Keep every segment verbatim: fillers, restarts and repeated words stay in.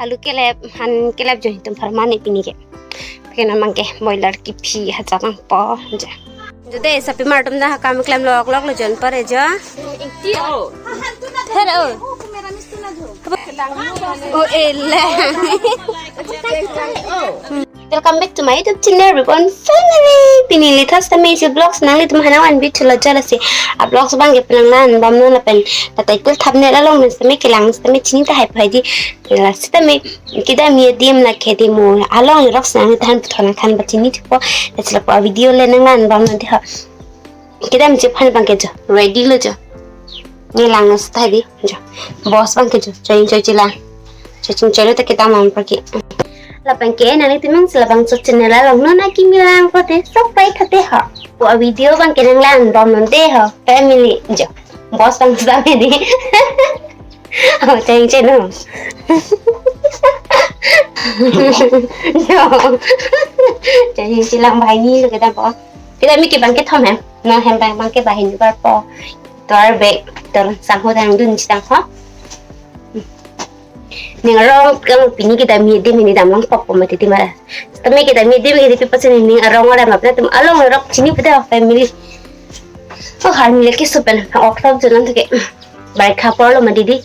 Alu kelep, han kelep jo itum pharman e pini ke. Pake non abangke boiler kephi hajat nangpo jo. Jo dei, sapimar atum dak akam klemlok lok lo jo anpar e jo. Hello. O ele. Welcome back to my YouTube channel, Reborn Family. Pini lithos tame isi vlogs nanglitum aphan nangvanpi thulo jo lasi. A vlogs abangke penang nangvanbomnon lapen la title thumbnail along pen tame kelang tame chini tahai phaidi. Lasi tame kedam adim la kedi mo along rok nangthan puthot nangthan ba chini thupo. Lasi lapu a video le nangvanbomnon dei ho. Kedam chephan abangke jo. Ready lo jo. Ne langnon seta dei jo. Boss abangke jo. Choi choi chelang. Choi choi choi lo ta kedam anpar ke. Labangke nanglitum si labangso channel along non akimi lang pote subscribe thate ho. Pu a video abangke nangvanbomnon dei ho. Family jo. Boss abang sa dei. Oh, choi choi no. Jo. Choi choi chelang banghini lo kedam po. Kedam ke abangke thom hem. Non hem abang abangke banghini varpo. Tovar bag, tor sangho dangdun chitang ho. Ning arong kang pini kedam adim hini damlong pokpo mati di mara. Tame kedam adim ke di pi pasin ning arong ora mapna tum along rok chini pude family. Oh, har mile ke supen ok thok jonan ke. Bai khapor lo mati di.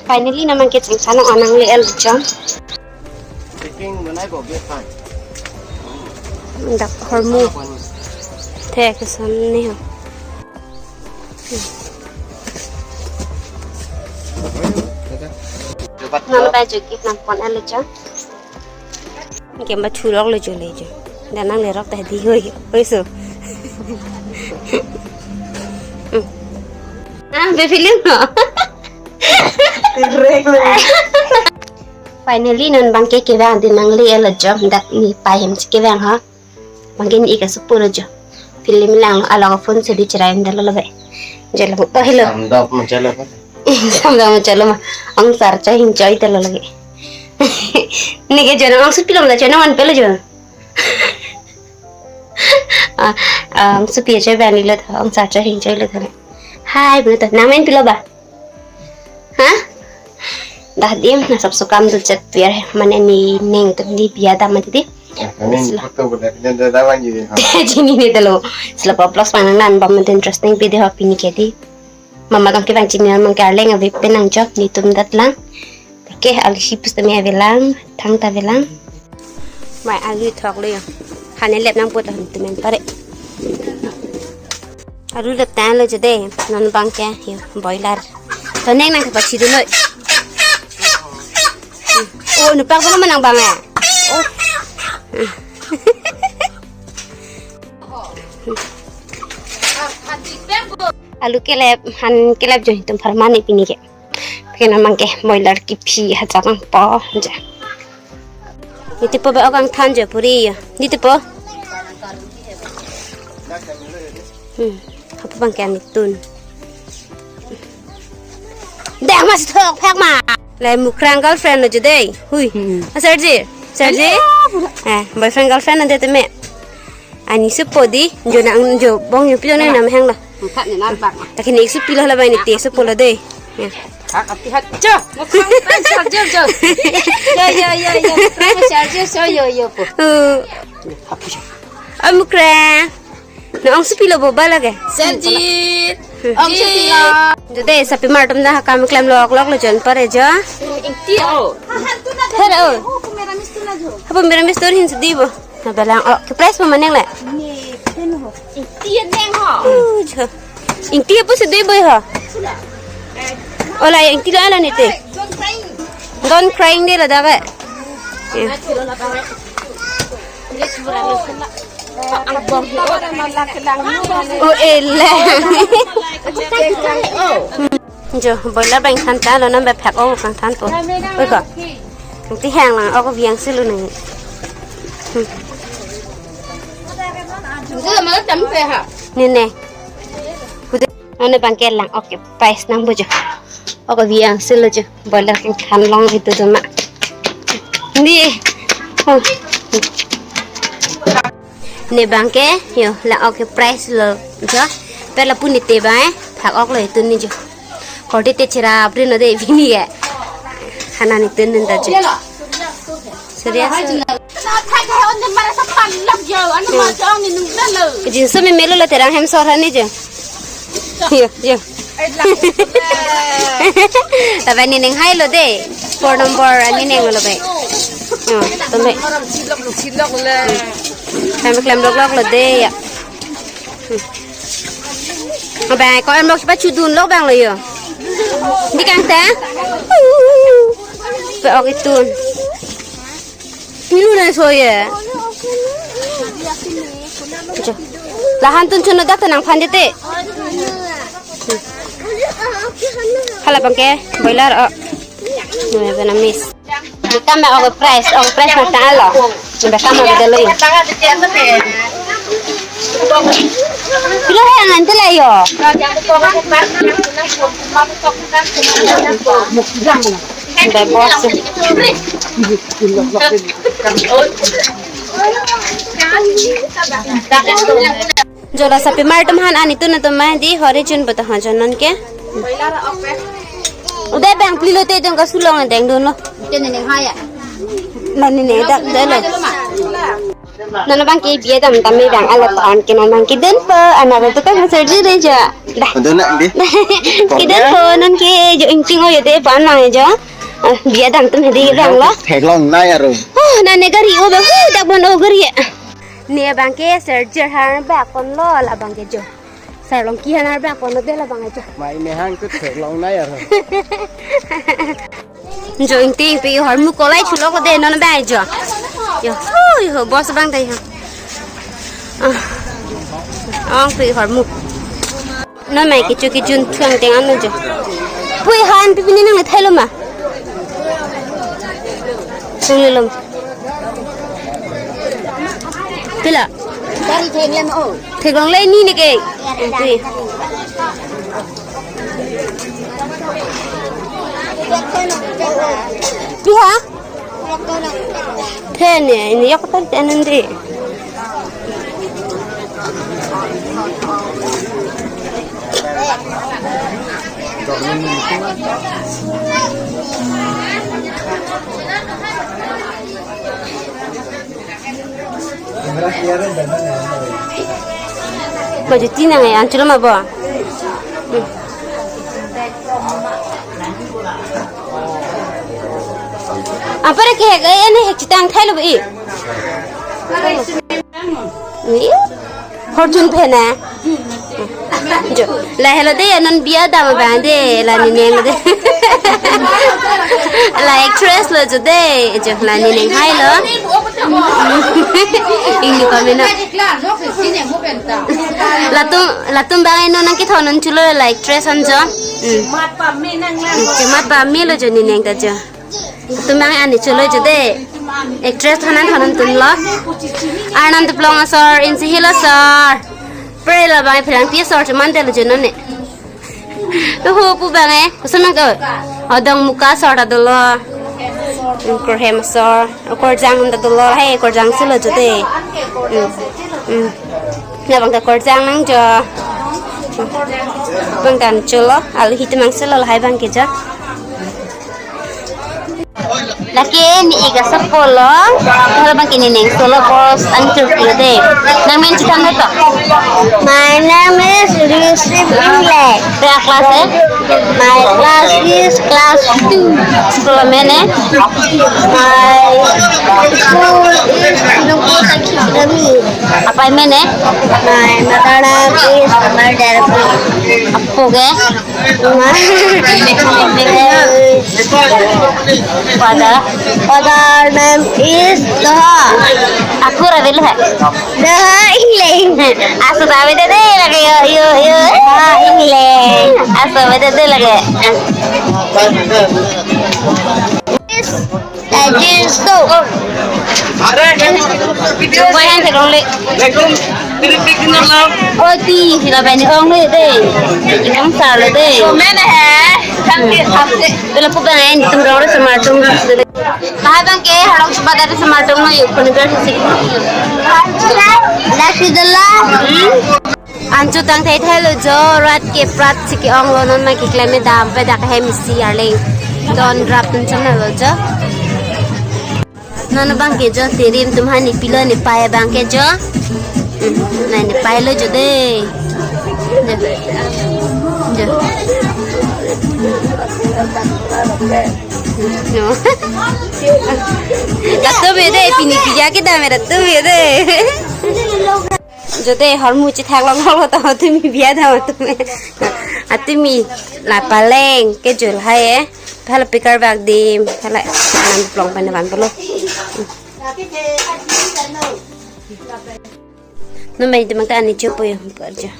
Finally, non abangke chengsa nang-onang le el jong. Packing banai ko ge fine. Dak hormu. Thek son ni ho. Nang ta jo gift nangpon el jong. Ke ba chulok le chule jo. Dan nanglerok ta di hoi. Hoi so. Hmm. Ah, be film no. Tirek le. Finally, non abangke kevang di nangle el jong dak ne pai hem si kevang ha. Abangke ne ik asupo lo jo. Film lang lo along phone si di cherai unda lo lo be. Jo lo to helo. Samdok mo chalo. Samdok mo chalo ma. Angsarcha hingchoi ta lo lagi. Ne ke jo nang angsupi lo la jo nangvanpe lo jo. Ah, ah, angsupi choi bani lo to, angsarcha hingchoi lo to. Hai, bani to. Nangmenpi lo ba? Ha? Dak adim na sab sukam dul chet pier mane ne neng tum di biya dam mati di. Amin. Sila. Foto boleh pindah dah wan jadi. Chini ne dalo. Sila pa vlogs panang nangvanbom mati interesting video ha pini ke di. Mama tong kevang chini nang ke arleng ave pen nangchok netum dat lang. Oke, alu si pus tame ave lang, thang ta ave lang. Mai alu thok le yo. Hane lep nangpo ta hum tumen pare. Alu lep tan lo jo dei, non abangke yo boiler. To neng nangkepachidun noi. Oh, nupak bana manang bang ya. Oh. Alu kelep, han kelep jo itum pharman e pini ke. Pake non abangke boiler kephi hajat nangpo jo. Nitipo ba ok angthan jo puri yo. Nitipo. Hmm. Apa abangke anitun. Deh mas thok phak ma. Lai Mukrang girlfriend lo jo dei. Hui. Hmm. Ah, Sergi. Sergi. Eh, boyfriend girlfriend ante teme. Ani supo di, jo nang jo bong jo pilo nang nam hang lo. Angkat ni nabak. Taki ne ik supi lo la bai ne te supo lo dei. Ya. Hak ati hat jo. Mukrang tan charger jo. Yo yo yo yo. Mukrang charger so yo yo po. Uh. Hap jo. Ah, Mukrang. Na ong supi lo bo ba lage. Sergi. Ong supi lo. Jo dei, sapimar atum dak akam klemlok lok lo jo anpar e jo. Ingti o. Her o. Hapo mera mistur hin sudi bo. Na belang o, ke price ma maneng le? Ne, ten ho. Ingti neng ho. Uh, jo. Ingti apo sudi bo ho. Ola ingti lo ala nite. Don't crying. Don't crying dei ladak e. Ya. O ele. Jo, boiler abang than ta lo, non ba phak o kangthan po. Oi ko. Ti hang lang, ok viang si lo nang. Hmm. Ni ne. Kudu, non abangke lang, ok, price nang bo jo. Ok viang si lo jo. Boiler kangthan long itu jo ma. Ni. Oh. Ne abangke, yo, la ok ke price lo, jo. Per lapu ne te abang, eh, phak ok lo itu ne jo. Korte te chera apri no de bini ke. Hana ne tun ta jo. Serious. Jinso me melo la terang hem sor hani jo. Yo, yo. Lapen ne ning hai lo de. Four number ani ning lo be. Oh, tumbe. Kami klem lok lok lo de ya. Hmm. Abang ko em lok pa chudun lok abang lo yo. Di kang ta? Pe ok itun. Pilu na so ye. Jo. Lahan tun chun dak nangphan de te. Hala abangke boiler o. Nung ya Vietnamese. Di kama ok price, ok price na ta lo. Di kama de lo. Pilu he angan te la yo. Be boss. Jo la sapi mar tum han ani tun atum ma di hori chun bata ha jo non ke. Udah bang pilo te dong ka sulong deng dun lo. Te ne ning hai ya. Mane ne dak de lo. Non abangke biya dam tame abang alat an ke non abangke dunpo, ana to kan surgery de ja. Dah. Ada nak di? Ke dunpo non ke jo Ingting o yo de pan mang jo. Ah, biya dam tum hedi abang lo. Theklong nai aro. Oh, nane gari o abang, oh, dak bon o gari. Ne abangke surgery han abang kon lo la abangke jo. Sarlong ki han abang kon lo de la abang jo. Mai ne han ke theklong nai aro. Jo Ingting pe hormu kolai chulo ko de non abang jo. Yo, hu, yo, boss abang ta yo. Ah. Ong pe hormu. Non mai kichu kijun thuang teng an jo. Pui han pipi ni nang le thailo ma. Sung le lom. Pila. Dari theng lem o. Theklong le ni ne ke. Pui. Pi ha? Thene, ini yok kan thene ndi. Baju tina ngai anchulom abo. Apa re ke hek, eh, ane hek chitang thailo bi. Ni? Fortune phe na. Jo. La helo de non biya dam abang de la ne ning de. La actress lo jo de. Jo la ne ning hai lo. Ingni pamena. Latum latum abang non nang kethon non chulo la actress an jo. Hmm. Mat pame lo jo ne ning ta jo. Atum abang ani chulo jo de. Actress thanan thanan tun lo. Arnam Teplong asor, Insi Hill asor. Pre lo abang pherangpi asor chuman de lo jo non ne. Lo ho pu abang eh. Koson abang ko. Odong Muka asor ta dolo. Korhem asor. Korjang ta dolo. Hai Korjang si lo jo de. Hmm. Hmm. Labang ta Korjang nang jo. Abang ta chulo. Alu hitu mang si lo hai abangke jo. Lake ne ik asapo lo, kalau abangke ne ning solo boss an chirpi de. Nang men chithang to? My name is Yusuf Inglek. Pe class eh? My class is class two. School amen eh? My school is Nungpur Sakhi Academy. Apa amen eh? My mother name is Amar Darapur. Apo ke? Father. Father name is Doha. Akur avil hai. Doha Ingleng. Asu ta avide de lage yo yo yo. Doha Ingleng. Asu avide de lage. Tajiso. Video ko yang terong le. Oti, sila bani ong le de. Ikang sar le de. Comment hai. Dula pupa nai tum rong rasa martum. Bahai bang ke harong subat ada semartum no yuk pun ber sisi. Nasi dela. Anchotang thai thai lo jo, rat ke prat si ke-ong lo, non ma keklem dam pe dak hem isi arleng. Don rap tum cham lo jo. Non bang ke jo, tirim tum hani pilo ne pai bang ke jo. Hmm, nai ne pai lo jo de. Jo. Jo. No. Datu be de, pini piya ke dam datu be de. Jo de, hormu chethak long long ta tumi biya dam tumi. Atumi la paleng ke jul hai eh. Phala pikar bak dim, phala anam plong pen van polo. No mai dimang ta ani chupo yo, parja.